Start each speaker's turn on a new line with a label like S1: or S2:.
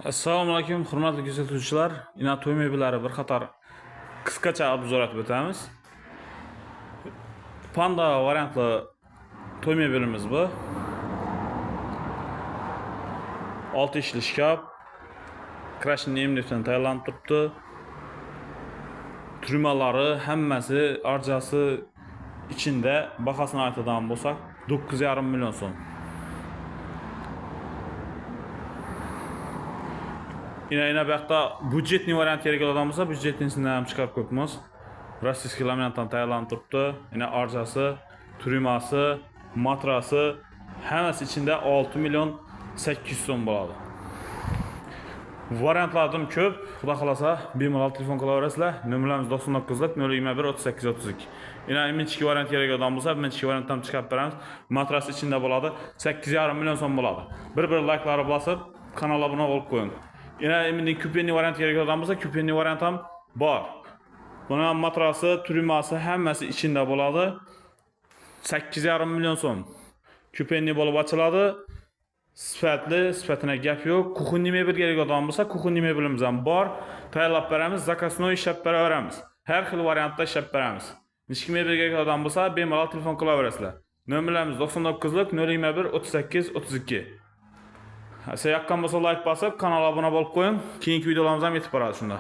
S1: Assalomu alaykum, hurmatli kuzatuvchilar. Ina to'y mebellari bir qator qisqacha обзор etib o'tamiz. Panda variantli to'y mebelimiz bu. 6 ishli shkaf. Krashin emniyatdan tayyorlanib turibdi. Turmalari hammasi arjasi içinde bahasini aytadigan bo'lsak 9,5 million so'm. Ina bu yoqda byudjetniy variant kerak bo'lgan bo'lsa, byudjetnisidan ham chiqarib qo'yibmiz. Rossiyskiy laminatdan tayyorlanib turibdi. Ina arjasi, turmasi, matrasi hammasi içinde 6 million 800 so'm bo'ladi. Variantlardan ko'p. Xudo xolasa bemalol telefon qilaverasizlar. Nomerlarimiz 99 021 38 32. Ina iminchiki variant kerak bo'lgan bo'lsa, iminchiki variantdan chiqarib beramiz. Matrasi içinde bo'ladi. 8,5 million so'm bo'ladi. Bir-bir like'lari bosib, kanalga obuna bo'lib qo'ying. Ina endi kupenli variant kerak bo'lgan bo'lsa, kupenli variant ham bor. Buni ham matrasi, turmasi hammasi içinde bo'ladi. 8,5 million so'm. Kupenli bo'lib ochiladi. Sifatli, sifatına gap yo'q. Kuxunli mebel kerak bo'lgan bo'lsa, kuxunli mebelimiz ham bor. Tayyorlab beramiz, zakasnoy ishlab beraveramiz. Har xil variantda ishlab beramiz. Nechki mebel kerak bo'lgan bo'lsa, bemalol telefon qilaverasizlar. Nomerlarimiz 99 021 38 32. Size yoqqan bo'lsa like bosib, kanalga obuna bo'lib qo'ying. Keyingi videolarimiz ham yetib boradi shunda.